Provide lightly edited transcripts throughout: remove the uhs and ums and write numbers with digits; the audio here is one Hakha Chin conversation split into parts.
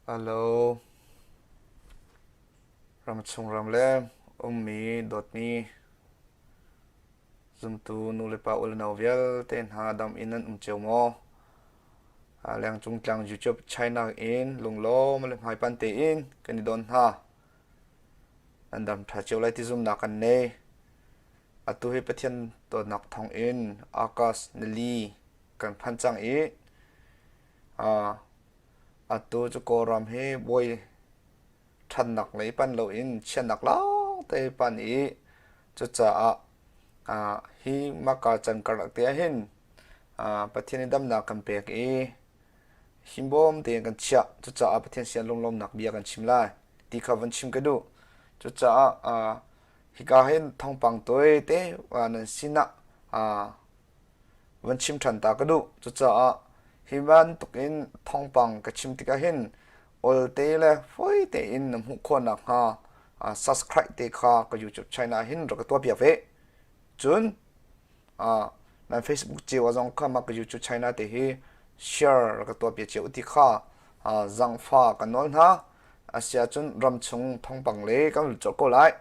Hello. Ramchung ramleng ummi dawtmi zumtu nulepa ulenau vialte hna dam in nan um cio maw? Lengcung tlang YouTube China in lunglawm le hmaipan tein kan i don hna. Nan dam ṭha cio lai ti zumhnak kan nei. Atu hi Pathian dawtnak thawng in August nili kan phan cang i atu cu Kawlram hi bawi ṭhatnak lei pan loin chiatnak lawngte pan i cucaah hi mahka can karlak te ahhin Pathian nih damnak kan pek i himbawm tein kan chiah. Cucaah Pathian sin lunglawmnak bia kan chim lai ti kha van chim ka duh. Cucaah hika hin thawngpang tawite nan sinah van chim ṭhan ta ka duh. Cucaah hi bantukin thawngpang ka chim tikah hin olte le fawi tein na hmuh khawh nakhnga subscribe te kha ka YouTube channel ah hin rak ka tuahpiak ve. Cun nan Facebook cio ah zong kha mah ka YouTube channel te hi share rak ka tuahpiak cio ti kha zangfa ka nawl hna. Asiahcun ramchung thawngpang le kan lut colh ko lai.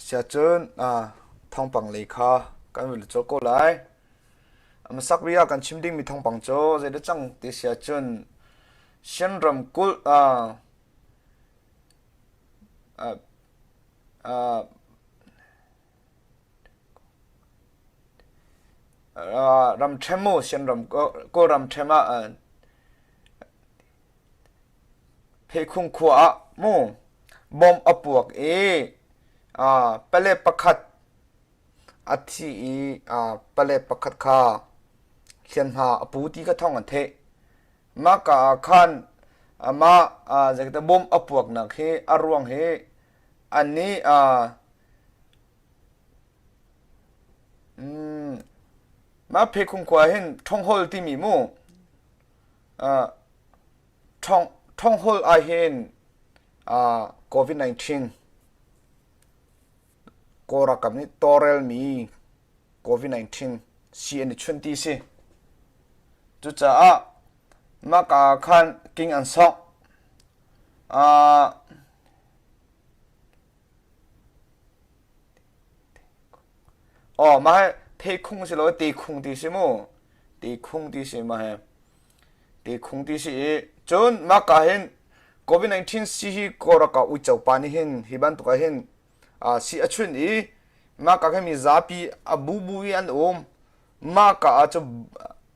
Siahcun thawngpang lei kha kan vun colh ko lai. Hmasak bik ah kan chim dingmi thawngpang cu zeidah cang ti si ahcun Shan ramkulh ramṭhen mu Shan ram Kawl ramṭhen ah Pheikhung khua ah mu bomb a puak i pale pakhat a thi i pale pakhat kha hliamhma a pu ti kha thawng an theih. Mahka ah khan amah zeidah bomb a puaknak hi a ruang hi annih mah Pheikhung khua hin ṭhonghol timi mu Ṭhawngholh ahhin COVID-19 Kawl ralkap nih tawlrelmi COVID-19 sii an i chunh ti a si. Cucaah mahka ah khan king an sawk. Aw mah hi theikhung si lo tekhung ti si mu. Tekhung ti si mah hi. Tekhung ti si i cun mah ka hin COVID-19 si hi Kawlraka uico pa nih hin hi bantuk ah hin si a chunh i mah ka khin mi zapi a bubu i an um. Mah ka ah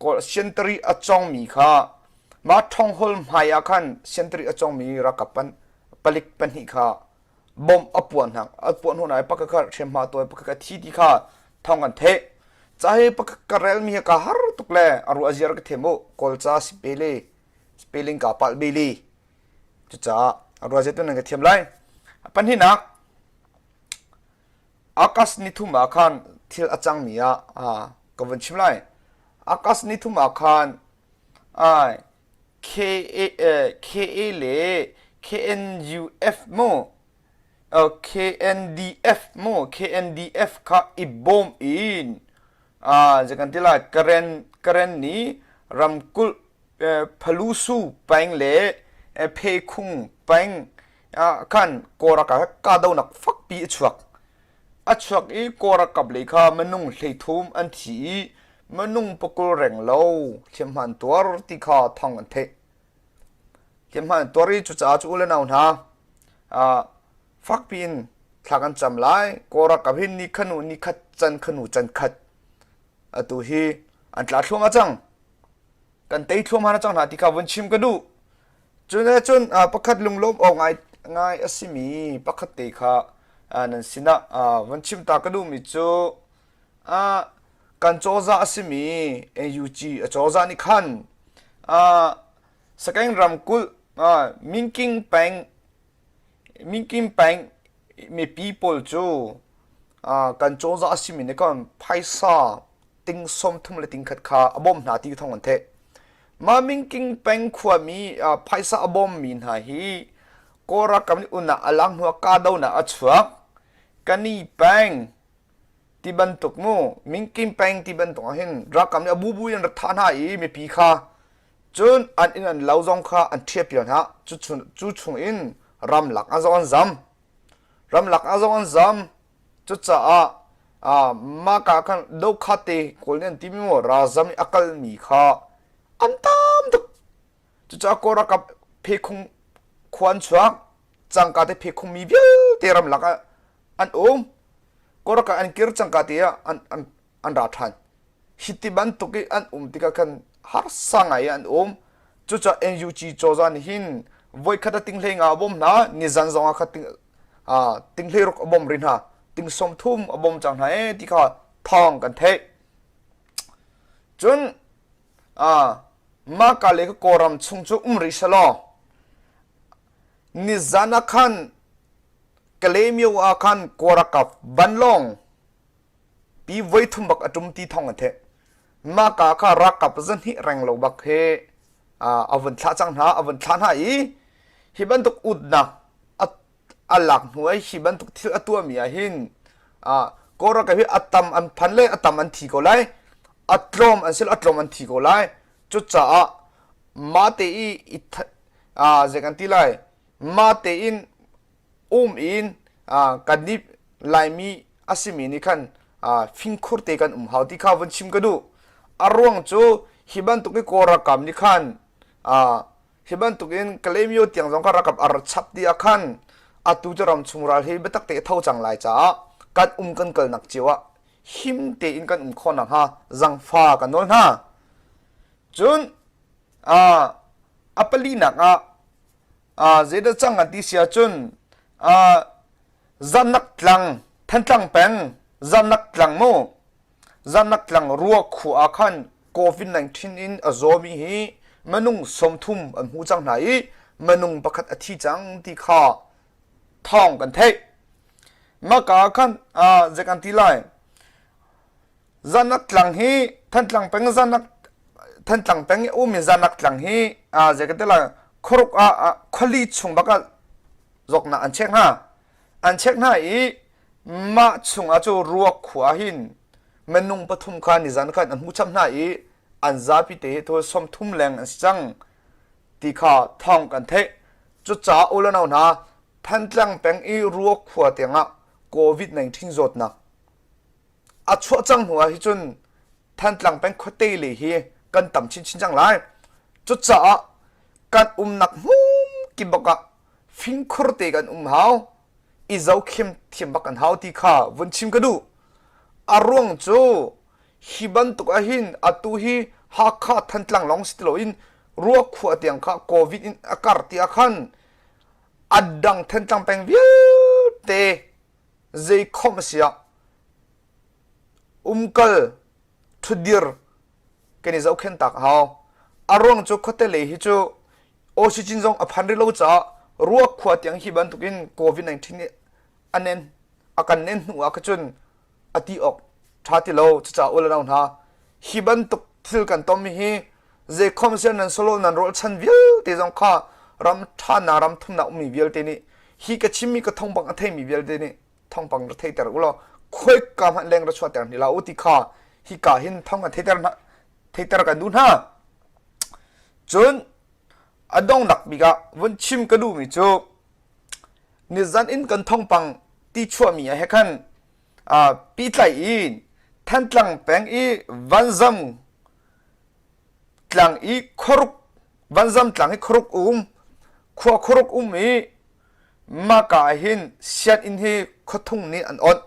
cu siantari a congmi kha mah ṭhonghol hmai ah khan siantari a congmi ralkap pan palik pahnih kha bomb a puah hna a puah hnu na pakhat kha hriamhma tawi pakhat kha thi ti kha thawng kan theih ca hi pakhat ka relmi hi ka har tuk le a ruah ziar ka thiam u kawlca spele spelling ka palh bili cucaah a ruah ziar tu nan ka thiam lai pahnihnak August ni thum ah khan thil a cangmi ah ka vun chim lai August ni thum ah khan ai KA le KNUF mu KNDF mu KNDF kha i bawm in zei kan ti lai Karen Karen nih ramkulh Phalusu peng le Phekhung peng khan Kawl ralkap kahdohnak fakpi a chuak. A chuak i Kawl ralkap lei kha minung 13 an thi i minung pakul renglo hliamhma an tuar ti kha thawng an theih. Hliamhma an tuar i cucaah cu u le nau hna fakpi in thla kan cam lai. Kawl ralkap hi ni khanu ni khat can khanu can khat atu hi an tla thluahmah cang. Kan tei thluahmah cang hna ti kha vun chim ka duh. Cun cun pakhat lunglawm awk ngai ngai a simi pakhat te kha nan sinah van chim ta ka duhmi cu kan cozah a simi NUG a cozah nih khan Sagaing ramkulh Minking peng Minking peng Mipi pawl cu kan cozah a simi nih khan phaisa ting 30 le ting khat kha a bawmh hna ti thawng an theih. Mah Mingking peng khuami phaisa a bawmmi hna hi Kawl ralkap nih unah a lang hnuah kahdohnak a chuak. Kani peng ti bantuk mu Mingking peng ti bantuk ah hin ralkap nih a bubu in rak thah hna i mipi kha cun an inn an lo zong kha an ṭhiahpiak hna. Cu chung in ramlak ah zong an zam. Ramlak ah zong an zam. Cucaah mah ka khan dokhate kawl nih an timi maw ralzam i a kalmi kha an tam tuk. Cucaah Kawl ralkap phekhung khua an chuak. Cangka te phekhung mi vialte ramlak ah an um. Kawl ralkap an kir cangka te ah an, an, an ra ṭhan. Hi ti bantuk i an um tikah khan harsa ngai in an um. Cucaah NUG cozah nih hin voikhat a ting hlei nga a bawm hna, nizan zong ah kha ting, ting hlei ruk a bawm rih hna, ting 30 a bawm cang hna ee ti kha thawng kan theih. Cun mah ka le ka Kawlram chung cu um rih selaw nizan ah khan Kalaymyo ah khan Kawlralkap vanlawng pi voithum bak a ṭum ti thawng an theih. Mah ka kha ralkap zahnih reng lo bak he a vun thlah cang hna, a vun thlah hna i hi bantuk utnak a lak hnu i hi bantuk thil a tuahmi ah hin Kawl ralkap hi a tam an phan le a tam an thi ko lai, a tlawm an si a tlawm an thi ko lai. Cucaah mah te i zei kan ti lai, mah tein um in kan nih Laimi a simi nih khan fingkhur te kan um hau ti kha vun chim ka duh. A ruang cu hi bantuk i Kawl ralkap nih khan hi bantuk in Kalaymyo tiang zong kha ralkap a rat chap ti ah khan atu cu ramchung ral hi biatak te tho cang lai caah kan um kan kalnak cio ah him tein kan um khawh nakhnga zangfa kan nawl hna. Cun a palinak ah zeidah cang an ti si ahcun Zamnak tlang Thantlang peng Zamnak tlang mu Zamnak tlang Rua khua ah khan COVID-19 in a zawmi hi minung 30 an hmu cang hna i minung pakhat a thi cang ti kha thawng kan theih. Maka khan zei kan ti lai Zanak tlang hi Thantlang peng Zanak Thantlang peng i ummi Zanak tlang hi zei ka ti lai khuaruk ah khuali chung bak ah zawknak an check hna. An check hna i mah chung ah cu ruak khua hin minung pathum kha nizan khan an hmu chap hna i an zapi te hi thawl 30 leng an si cang ti kha thawng kan theih. Cucaah u le nau hna Thantlang peng i ruak khua tiangah COVID-19 zawtnak a chuah cang hnu ah hi cun Thantlang peng khuate le hi kan tam chinchin cang lai. Cucaah kan umnak hmun kip bak ah fingkhur te kan um hau, i zohkhem thiam bak kan hau ti kha vun chim ka duh. A ruang cu hi bantuk ahhin atu hi Hakha Thantlang lawng si ti loin Ruakhua tiang kha COVID in a kar ti ah khan a dang Thantlang peng vialte zei khawmh a si ah umkal ṭhutdir kan i zohkhenh tak a hau. A ruang cu khuate lei hi cu oxygen zong a phan rih lo caah ruak khua tiang hi bantukin COVID-19 nih a nen a kan nen hnu ah cun a ti awk ṭha ti lo cucaah u le nau hna hi bantuk thil kan tonmi hi zei khom sian nan solo nan rawlchan vialte zong kha ram ṭhanak ram thumnak ummi vialte nih hi ka chimmi ka thawngpang a theimi vialte nih thawngpang ra theiter u law khoika hmanh leng ra chuahter hni hlah u ti kha hika hin thawng kan theiter hna theiter kan duh hna cun a donghnak bik ah vun chim ka duhmi cu nizan in kan thawngpang ti chuahmi ah he khan pitlai in Thantlang peng i Vanzam tlang i khuaruk Vanzam tlang i khuaruk um khua khuaruk um i maka ah hin sianginn hi khuathung nih an onh.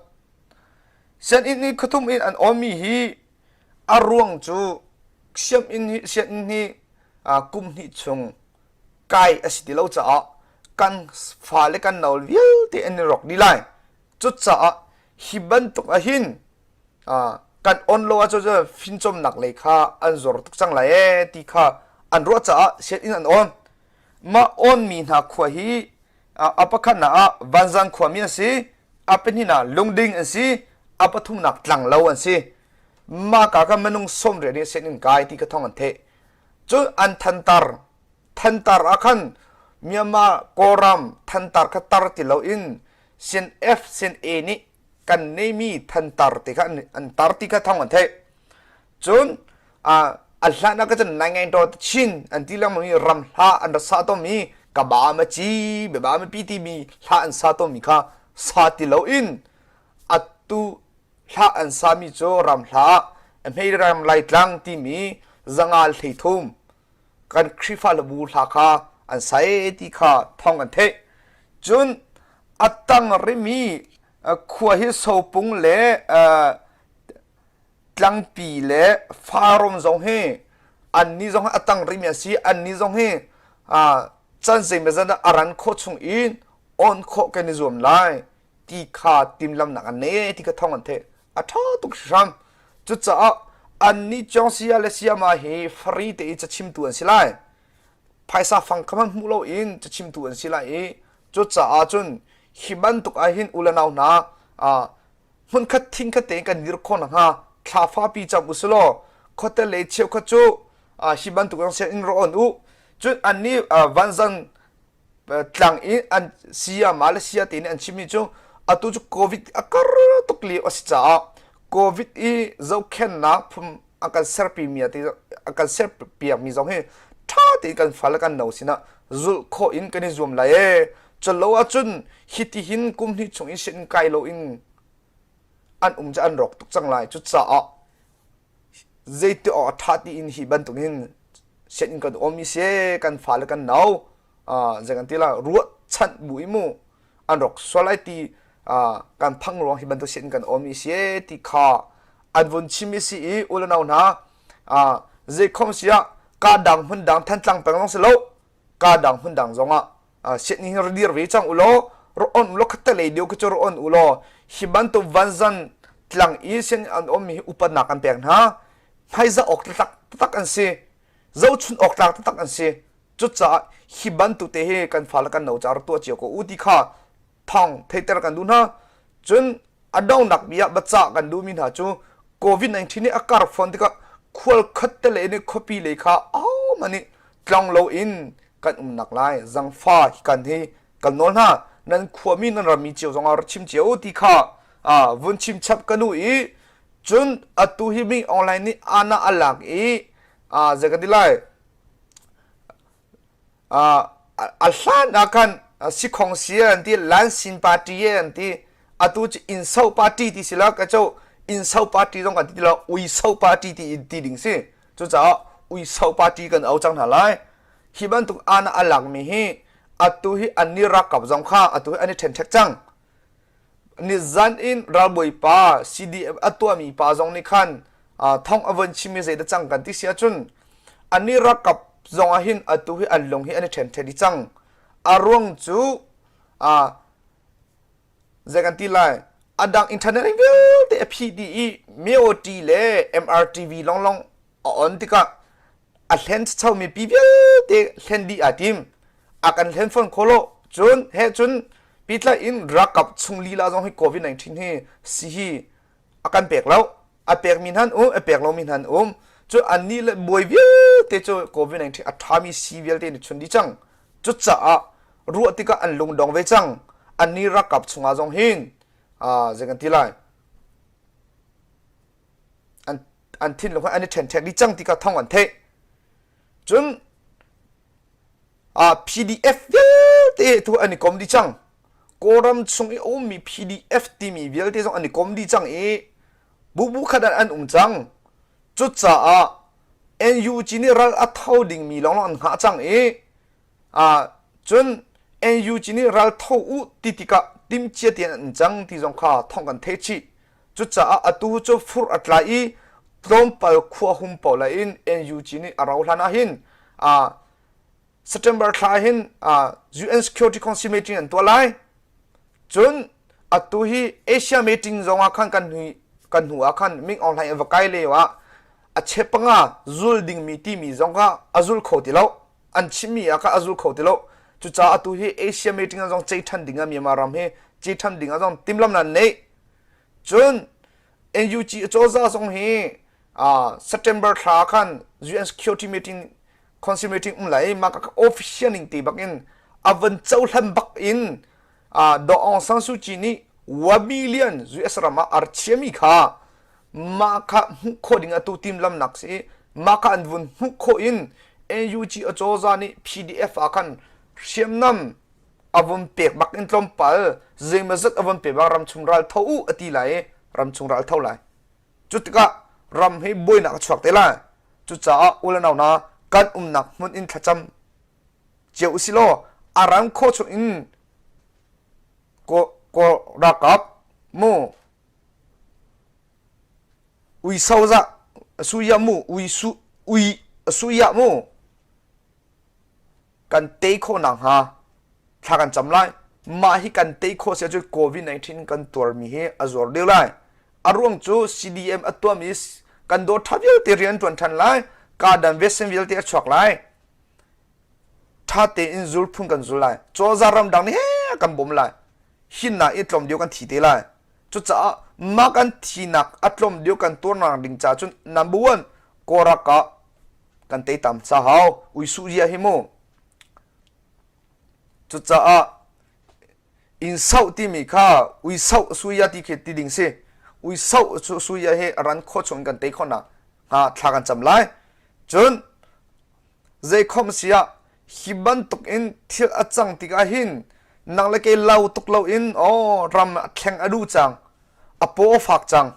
Sianginn hi khuathung in an onmi hi a ruang cu sianginn hi sianginn hi kum hnih chung kai a si ti lo caah kan fale kan no vialte an i rawk dih lai. Cucaah hi bantuk ahhin kan on lo ahcun fimcawmnak lei kha an zor tuk cang lai ee ti kha an ruah caah sianginn an on. Mah onmi hna khua hi A pakhatnak ah Vanzang khuami an si, a pahnihnak Lungding an si, a pathumnak Tlanglo an si. Mah ka kha minung 80 nih sianginn kai ti kha thawng an theih. Cun an thantar thantar ah khan Myanmar Kawlram thantar kha tar ti loin sian F sian A nih kan neimi thantar ti kha an tar ti kha thawng an theih. Cun a hlan ah ka cun nai ngai to chin an ti lengmang i ram hla an ra sa tomi ka ba ma ci be ba ma pi timi hla an sa tomi kha sa ti loin atu hla an sami cu ram hla a hmei ram lai tlang timi zangal hlei thum kan Khrihfa labu hla kha an sa e ti kha thong an theih. Cun a tang rimi khua hi sopung le tlangpi le farum zong hi anni zong hi a tang rimi an si anni zong hi can zeimawzat ah a ran khawh chung in on khawh kan i zuam lai ti kha timlamnak an nei ti kha thong an theih a ṭha tuk hram cucaah anni cong sia le siama hi free te i cachimtu an si lai phaisa fang kha hmanh hmuh loin cachimtu an si lai i cucaah cun hi bantuk ah hin u le nau hna hmunkhat thingkhat tein kan dir khawh nakhnga thla fapi cam u silaw khuate lei cheukhat cu hi bantuk zong sianginn ra on u cun annih vanzang tlang i an sia ma le sia te nih an chimmi cu atu cu covid a kar tuk lio a si caah covid i zohkhennak phun a kan serpi mi a kan serpiak mi zong hi ṭha tein kan fale kan no sinah zulh khawh in kan i zuam lai ee Colo ahcun hitihin kum hnih chung in sin kai loin an um cu an rawk tuk cang lai. Cucaah zeiti awk a ṭha tiin hi bantukin sianginn kan um i si kan fale kan no zei kan ti la ruahchanh bu i mu an rawk sual ai ti kan phang ruang hi bantuk sianginn kan um i si ti kha an vun chim i si i u le nau hna zeikhom si ah ka dang hmun dang Thantlang peng zong si lo ka dang hmun dang zongah sianginn hi dir ve cang ulaw ra on ulaw khatte lei deuh khi cu ra on ulaw hi bantuk vanzan tlang i sianginn an ummi hi upatnak an pek hna hmaizah awk taktak taktak an si zohchun awk tlak taktak an si cucaah hi bantuk te hi kan fale kan no ca rak tuah cio ko u ti kha thawng theihter kan duh hna cun a donghnak bi ah bacah kan duhmi hna cu COVID-19 nih a kar fawn tikah khual khat te le nih khuapi lei kha ahohmanh nih tlong loin kan umnak lai zangfa kan hi kan nawl hna nan khuami nan rammi cio zongah rak chim cio ti kha vun chim chap ka nu i cun atu hi mi online nih ana a lak i zei kan ti lai A hlan ah khan sikhong si an ti, Lansin party an ti. Atu cu innso party ti si lo, ka cu innso party zong kan ti ti lo, uiso party ti ti ding si. Cucaah uiso party kan au cang hna lai. Hi bantuk ana a lakmi hi atu hi an ni rakap zong kha atu hi an i ṭhenṭhek cang. Nizan in ralbawi pa CDF a tuahmi pa zong nih khan thong a von chim i zeidah cang kan ti si ahcun annih ralkap zong ah hin atu hi an lung hi an i ṭhen dih cang. A ruang cu zei kan ti lai a dang internet vialte a phih dih i MOT le MRTV longlong a on tikah a hlen chomi pi vialte hlen dih aa tim a kan hlen fawn kho lo cun he cun pitla in rakap chung lila zong hi covid-19 hi si hi a kan pek lo a pek mi hnan um a pek lo mi hnan um cu annih le buai vialte cu covid-19 a ṭhami si vialte ni chun di cang cucaah ruah tikah an lungdong ve cang annih rakap chungah zong hin zei kan ti lai an an thinlung an i ṭhenṭhek dih cang ti kha thawng an theih cun PDF vialte tu an i kom dih cang Kawlram chung i a ummi PDF timi vialte zong an i kom dih cang i bubu khat ah an um cang cucaah NUG nih ral a tho dingmi lawnglawng an hngah cang i Cun NUG nih ral tho u ti tikah timhcia tein an cang ti zong kha thawng kan theih chih. Cucaah atu cu fur a tla i tlawmpal khua hum paoh in NUG nih a rau hlan ah hin September thla hin UN Security Council meeting an tuah lai. Cun atu hi Asia meeting zong ah khan kan hnu kan hnu ah khan Ming Aung Hlaing va kai lio ah a chepanga zul dingmi timi zong kha a zul kho ti lo. An chimmi ah kha a zul kho ti lo. Cucaah atu hi Asia meeting ah zong cei ṭhan ding ah Myanmar ram hi cei ṭhan ding ah zong timhlamh nan neih. Cun NUG acozah zong hi September thla khan UN Security meeting Council meeting um lai mah ka official ning te bak in a van cohlan bak in Daw Aung San Suu Kyi nih 1 billion US ram ah ar chiami kha mah kha hmuh khawh ding atu timhlamnak si mah kha an vun hmuh khawh in NUG acozah nih PDF ah khan hriamnam a vun pek bak in tlawmpal zeimazat a vun pek bak ramchung ral tho u a ti lai i ramchung ral tho lai. Cu tikah ram hi buainak a chuak te lai. Cucaah u le nau hna kan umnak hmun in thlacam cio usih law a ram khawh chung in kaw ralkap mu ui sozah suya mu ui su ui suya mu kan tei khawh nakhnga thla kan cam lai. Mah hi kan tei khawh si ahcun COVID-19 kan tuarmi hi a zuar deuh lai. A ruang cu CDM a tuahmi kan dawt ṭha vialte rian ṭuan ṭhan lai. Kadan vaccine vialte a chuak lai. Ṭha tein zulphung kan zul lai. Cawza ramdang nih he kan bawm lai. Hinnak i tlawm deuh kan thi te lai. Cucaah mah kan thinak a tlawm deuh kan tuarnak ding ca cun number one Kawlrak ah kan tei tam ca hau uisu zia hi mu cucaah inn sauh timi kha ui sauh suya ti khi ti ding si ui sauh suya hi ran kho chung kan tei kho na hnga thla kan cam lai cun zeikhom sia hi bantuk in thil a cang tikah hin nang le kei lau tuk lo in oh ram a thleng a du cang a paw fak cang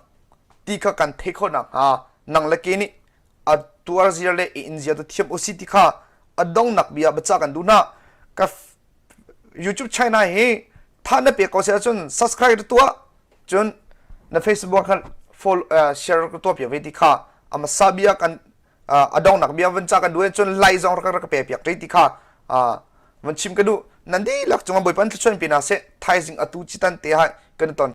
ti kha kan thei kho nak hnga nang le ke nih a tuar zia le in zia tu thiam usi ti kha a dongnak bia bacha kan duh na ka YouTube China hi tha na pe ko se cun subscribe tuah cun na Facebook khan follow share ko tuah piak ve ti kha ama sabia kan a dongnak bia van cha kan duh cun like zong rak rak pe piak ri ti kha van chim ka duh nan dihlak cungah Bawipa thluachuah in pe na seh thaizing atu chitan te hai kan ton.